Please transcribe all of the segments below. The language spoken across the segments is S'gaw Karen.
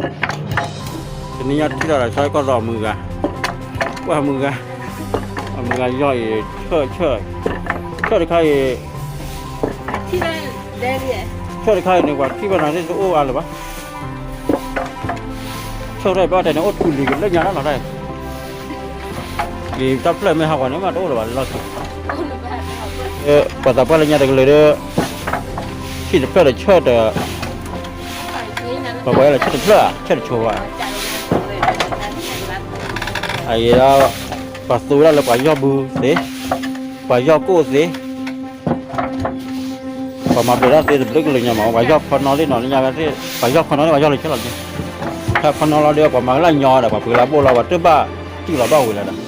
တနံၤညါထံၣ်လီၤဒီး ဆီကီၢ်သီအမုၢ်ဂၤ, ကွၢ်မုၢ်ဂၤ, အမုၢ်ဂၤယီၢ်အံၤ ဆၢၣ်ဆၢၣ်, ဆၢၣ်တခါအံၤ, ဆၢၣ်တခါအံၤန့ၣ် ပှၤထံၣ်ဘၣ်နၤသ့ၣ်တအိၣ်အါလၢၤဘၣ်. ဆၢၣ်တၢ်ဘၣ်တဲန့ၣ် အိၣ်ထူလံၤကလၢညါလီၤတၢ် အံၤတၢ်ဖျၢၣ်မ့ၢ်ဟးဂီၤန့ၣ်မး တအိၣ်လၢၤဘၣ်လီၤ. ပှၤသးပှၢ်လၢညါတကလုာ်ဒီး ထံၣ်တဖျၢၣ်ဒီးဆၢၣ်တ, ပှၤပှၤလၢဆၢၣ်တဖျၢၣ်ဧါ ဆၢၣ်တဆိဘၣ်. အအံၤဒီး ပှၤသူဝဲဒၣ်လၢပှၤယီၢ်ဘုသ့, ပှၤယီၢ်ကိၣ်သ့, ပှၤမၤပျဲၤတၢ်သ့တဘျုးကလုာ်ညါမး ပှၤယီၢ်ခီနီလံနီၤ လၢညါဝဲသ့ၣ် ပှၤယီၢ်ခီနီလံ ပှၤယီၢ်လၢဆၢၣ်လီၤန့ၣ်, ခီနီလီၤဒီး ပှၤမၤကလၢညါဒီး ပှၤပှ့ၤလၢဘိၣ်လီၤ ပှၤတဘၣ်တူၢ်လီၤဘၣ်ဝံၤလၢၤဒီး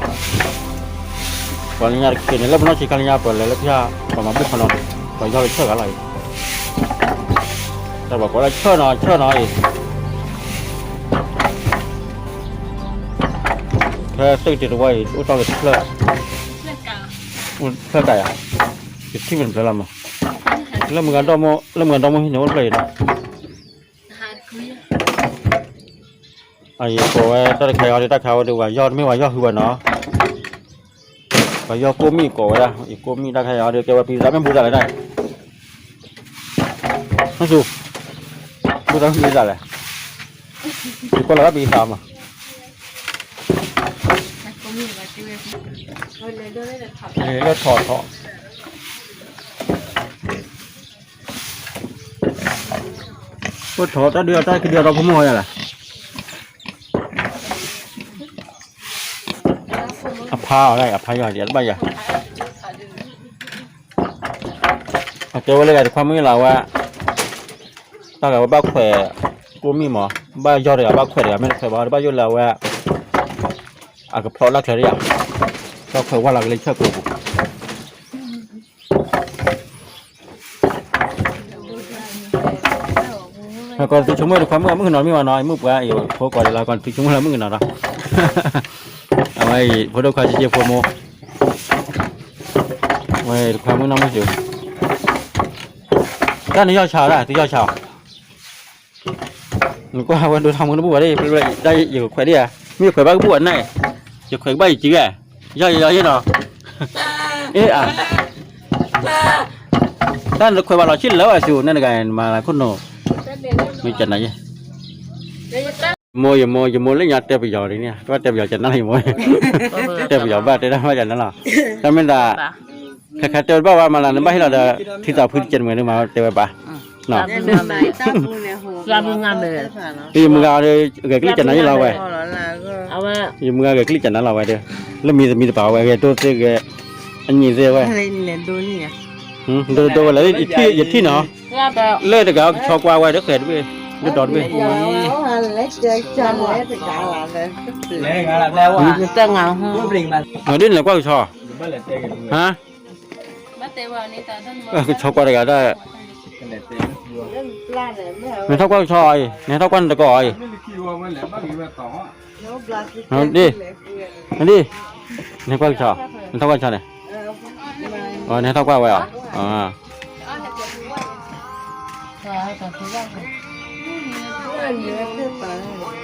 ပှၤလၢညါတက့ၢ်န့ၣ် လၢပနီၢ်ဆံးခါလၢညါ ပှၤလဲၤလၢဖၠၣ် ပှၤမၤဘူၣ်ခီနီန့ၣ် ပှၤယီၢ်လၢဆၢၣ်ဂၤလီၤအံၤ, တၢ်ပှၤကိးလၢဆၢၣ်နီၤ ဆၢၣ်နီၤအံၤ, ဖဲသုးက့ၤတဝီအံၤ အိၣ်တီၢ်က့ၤတဖျၢၣ်, ဖျၢၣ်ကါယၤ, ယထံၣ်မ့ၢ်တဖျၢၣ်လီၤမး, လၢမုၢ်ဂၤဒီမါ လၢမုၢ်ဂၤဒီမါဟံၣ်န့ၣ် အိၣ်တဖျၢၣ်အံၤဒီး အံၤကိးဝဲ တၢ်တခါအံၤဒီး တၢ်ခါအံၤဒီး ပှၤယီၢ်တမ့ၢ်ပှၤယီၢ်ဟုဘၣ်နီၤ, ပှၤယီၢ်ကိၣ်မံၣ်ကိးဝဲဒၣ် အံၤကိၣ်မံၣ်တၢ်ခါအံၤဒီး ကဲဝဲပံၤသးမ့ၢ်ဘူးသးလဲၣ်တၢ်, ဟါစူၤ, ဘူးသးမ့ၢ်ဘူးသးလဲၣ်, ယကွၢ်လီၤဘၣ်ပံၤသးမး, လၢထီၣ်ထီၣ် အိၣ်ထီၣ်တၢ်ဒုးအတၢ်ခံဒုးအဒီဖိမိၢ်ဝဲဒၣ်လဲၣ်, အဖါအီၤဒၣ်အံၤ အဖါယီၢ်ဒံးအတဘၣ်ယၤ, အကဲဝဲလၢဂၤတခွါမုၣ်လၢအဝဲ, တၢ်ဂၤဝဲဘၣ်ခွဲး, ကိၣ်မံၣ်မး, ဘၣ်ယီၢ်တဂၤဘၣ်ခွဲးတဂၤ မ့ၢ်တခွဲးဘၣ်တဘၣ်ယိၣ်လၢအဝဲ, အကဖျီလၢကျဲဒံးယၤ, ဘၣ်ခွဲးဝါလီၤက့ၤလၢဆၢၣ်ကိးပူၤ ကီးသုဆိကမိၣ်တခွါမုၣ်အမုၣ်ကနီၤမ့ၢ်ဝဲနီၤ အမုၣ်ပှၢ်အံၤဖိကွၢ်ဒံးလီၤ ကီးသုဆိကမိၣ်လၢမုၣ်ကနီၤဒီး, အဝဲအံၤ ဖိဒိၣ်ခွါက့က့ဖိမိၢ်, ဝဲတခွါမုၣ်နီၢ်မုၣ်စူၤ, တၢ်နယီၢ်ဆါဒၣ် သုယီၢ်ဆါအီၤ, နကွၢ်ဝဲဒိထီမုၢ်နဘူၣ်ဝဲဒၣ် တၢ်ယကခွဲးဒံးဧါ, မ့ၢ်ယခွဲးဘၣ်ကဘူၣ်အနၢ်, ယခွဲးကဘၣ်ယစုဧါ, ယီၢ်ယီၢ်ယဲနီၤ, အ့ၣ်အါ, တၢ်နခွဲးဘၣ်လီၤဆံလၢဝဲစူၤ နဲတဂၤမၤလၢခိၣ်နူာ်, မ့ၢ်ကနၤယဲ, ယမိၢ် ယမိၢ် ယမိၢ်လၢညါတဲပယီၤဒ်န့ၣ် တဘၣ်တဲပယီၤကနၤလီၤ ယမိၢ်, တဲပယီၤဘၣ်တဲတၢ်ဘၣ်ကနၤလီၤ, တၢ်မ့ၢ်ဒၣ် ခဲခါတဲဝဲတဘၣ်ဝဲမၤလၢနဘၣ်ဟ့ၣ်လီၤဒီး ထံသးဖှံတကဲးတမှဲၤဒ်မၤတဲဝဲဘၣ်, ယမုၢ်ဂၤဒီး ဂဲၤကလံၣ်ကနၤယဲလီၤဝဲ, ယမုၢ်ဂၤဂဲၤကလံၣ်ကနၤလီၤဝဲဒီး, လၢမံၤသမံၤတပာ်ဝဲ ဂဲၤဒိသ့ဂဲၤ, အညံၤသ့ဝဲ, ဒိဒိဝဲလၢ ယထံၣ်နီၤ, လၢတဂၤကဆီကွၢ်ဝဲဒီးဃဲၤတဘ့ၣ်, ဒိၣ်ဒီတဘ့ၣ်, ဒ်န့ၣ်ကွၢ်ကဆီ, ဟါ, ကဆီကွၢ်တဂၤဒၣ်, နထီၣ်ကွၢ်ကဆီအံၤ နထီၣ်ကွၢ်နတကိးအံၤ, ဒ်, ဒ်, နကွၢ်ကဆီ, နထီၣ်ကွၢ်ကဆီန့ၣ်, နထီၣ်ကွၢ်ဝဲအီၤ,